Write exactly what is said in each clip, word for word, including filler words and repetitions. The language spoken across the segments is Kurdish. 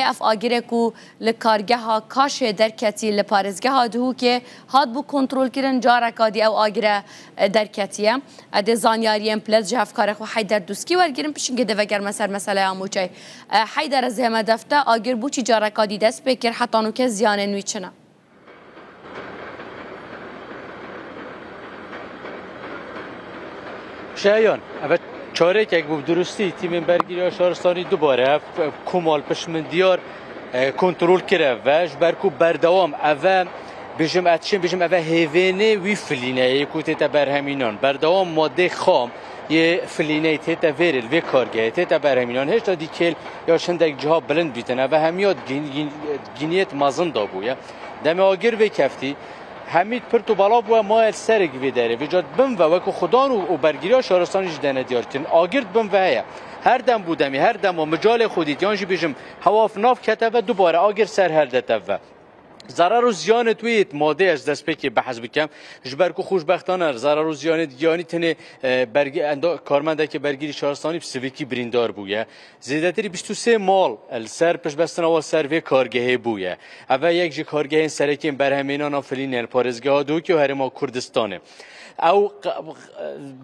Ev agire ku li kargeha Kaşê derketî li parêzgeha Duhokê hat bû kontrolkirin, careka dî ew agire, e, derketiye. Edê zanyariyên pilet ji hevkarê xwe Heyder Dûskî wergirin, pişingê dê vegerme ser meseleya mûçey. E, Heyder, ez ê me defte, agir bû çi careka dî dest pê kir, heta nûke ziyanên wî çi ne? Şeyan, eve çarekek bû, bi durustî tîmên bergiriya şaristanî dubare ev komal piştmindiyar, e, kontrol kire ve, ji ber ku berdewam eve, bijim, etşin bijim, eve hêvênê wî filîne yê ku tête berhemînan. Berdewam madê xam yê filîneyê tête vêrê, li vê kargehê tête berhemînan. Hêşta dîkêl ya ji hindek ciha bilind bîtin. Eve hemiya gin-, gin-, giniyet mezin da bûye. Demê agir vê keftî, hemî pirt û belav bûye, maye li serê vê derê. Vêca di bin ve wekî xudan û, û bergiriya şaristanî jî dene diyarkirin. Agir di bin ve heye. Her dem bû demî, her dema micalê xwe dît, yan jî bêjim hewa nav kete ve, dubare agir ser helde te ve. Zarar û ziyanê tu yê madê ez destpêkê behs bikem. Ji ber ku xweşbextane zarar û ziyanê giyanî tenê, e, bergi-, endo-, karmendekê bergirî şaristanî bi sivikî birîndar bûye. Zêdetirî bîst û sê mal li ser piştbestina wan ser vê kargehê bûye. Ev e yek ji kargehên serekên berhemênana filînê li parêzgeha Dûkê û Herêma Kurdistanê. Ew qe-,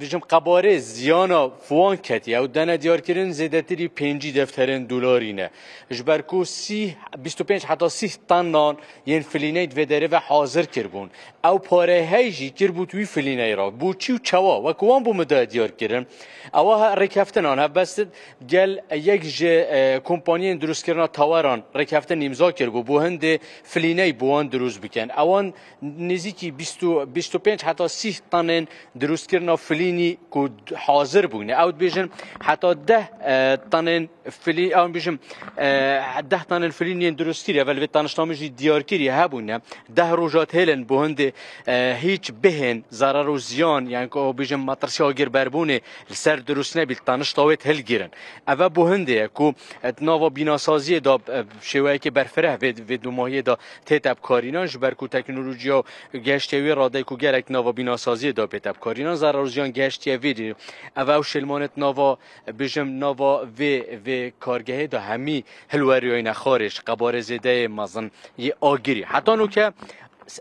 bijim qebarê ziyana wan ketiye. Ew dene diyarkirin zêdetirî pêncî defterên dolarî ne. Ji ber ku sî, bîst û pênc heta sî tanan yên filîney di vê derê ve hazir kiribûn. Ew pare hey jî kirbû wî filîney re. Bû çî û çawa? Wek wan bû min de diyar kirin. Ewa he-, rêkeftinan hevbestin gel yek ji, e, kompaniyên dirustkirina taweran rêkeftin îmza kiribû. Bû hindê filîney bi wan dirust bikin. Ewan nêzîkî bîst û, bîst û pênc heta sî tanên dirustkirina filînî ku d-, hazir bûne. Ew dibêjin heta deh, e, tanên filî, ew bijim, e, deh tanên filîn yên dirustkirî, evel vê tanişta min jî diyar kirî hebûne. Deh roja hêlin bo hindê, e, hîç bihên zarar û ziyan, yani ku bijim matirsiya agirberbûnê li ser dirust nebî, tanişta wê hilgirin. Eve bo hindê ye ku, e, di nava bînasaziyê de, e, şêweyekê berfireh vê, vê dumahiyê de tête bikarînan, ji ber ku teknolojiya gehiştiye wê radeyê ku gerek nava bînasaziyê de bête bikarînan, zarar û ziyan gehiştiye vê dî. Ev ew şêlmanê di nava, bijim, nava vê, vê kargehê de hemî hilweriyayne xarê ji qebarê zêdeyê mezin yê agirî. Heta nûke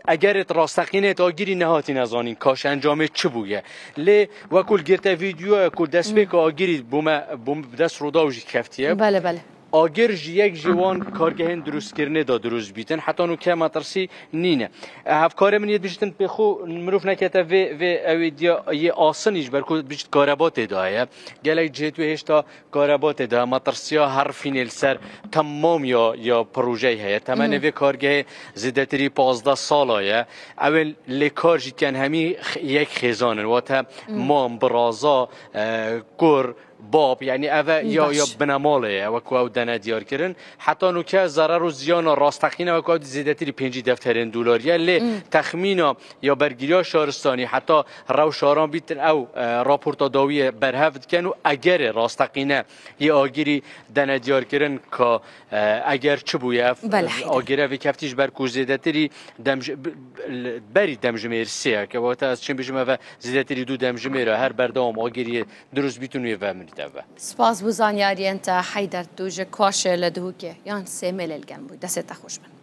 egerê rasteqînê agirî nehatîne zanîn, kaş encamê çi bûye. Lê wekul girte vîdyoya ku destpêka agirî bûme, bûm-, bi dest Rûdaw jî keftiye. Bele, bele. Agir ji yek ji wan kargehên dirustkirinê de dirust bîtin. Heta nûke metirsî nîne. E, hevkarê min yê dibîjtin pê xwe mirov nekete vê, vê ew ê diya yê asinî ji ber ku dibîjt kareba tê de heye. Gelek cihê tu hêşta kareba tê de, metirsiya herifînê li ser temamî ya, ya projeyê heye. Temenê vê kargehê zêdetirî pazdeh sala ye. Ew ê lê kar jî dikin hemî x-, yek xêzan in. Wate mam, biraza, e, kur, bab, yani ev e ya, ya binemalê ye, wek ku ew dene diyar kirin. Heta nûke zarar û ziyana rasteqîne wek ku ew zêdetirî pêncî defterên dolarî ye. Lê texmîna ya bergiriya şaristanî heta rewşa ran bîtin ew, e, raporta dawiyê berhev dikin û egerê rasteqîne yê agirî dene diyar kirin ka, e, eger çi bûye ev, Belê, e, Heyder. Agire vê keftî ji ber ku zêdetirî demj-, b-, b-, li berî demjimêr sê ye, ke wate ez çim bijim eve zêdetirî du demjimêr e, her berdewam agiriyê dirust bîtin wê ve min dide ve. Spas bo zanyariyên te Heyder, tu ji Kaşê li Duhokê yan Sêmêlê li gel bû. Destê te xweş bin.